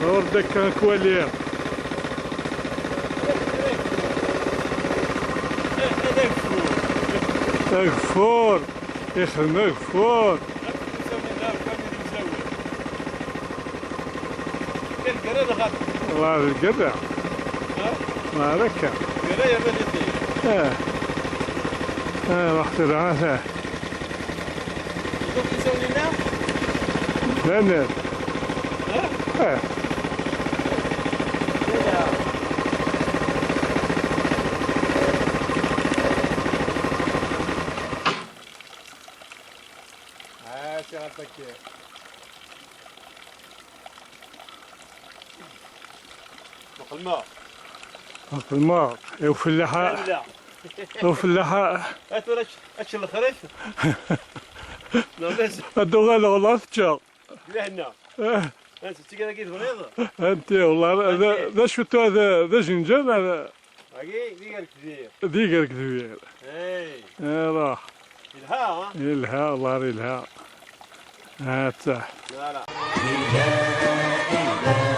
ور كان كوالير. أكفور يخدم أكفور. والله القرع ما ركع. رحت العافية. لا لا. الماء. الماء وفلاحة. وفلاحة. هات الخريف. الدغال والله تجا. لا هنا. انت تيجي كي تبغيض. انت والله ذا شو هذا ذا جنجان هذا. ديك الكبير. ديك الكبير. اي. راح. يلها. يلها والله يلها. هات. لا لا. لا.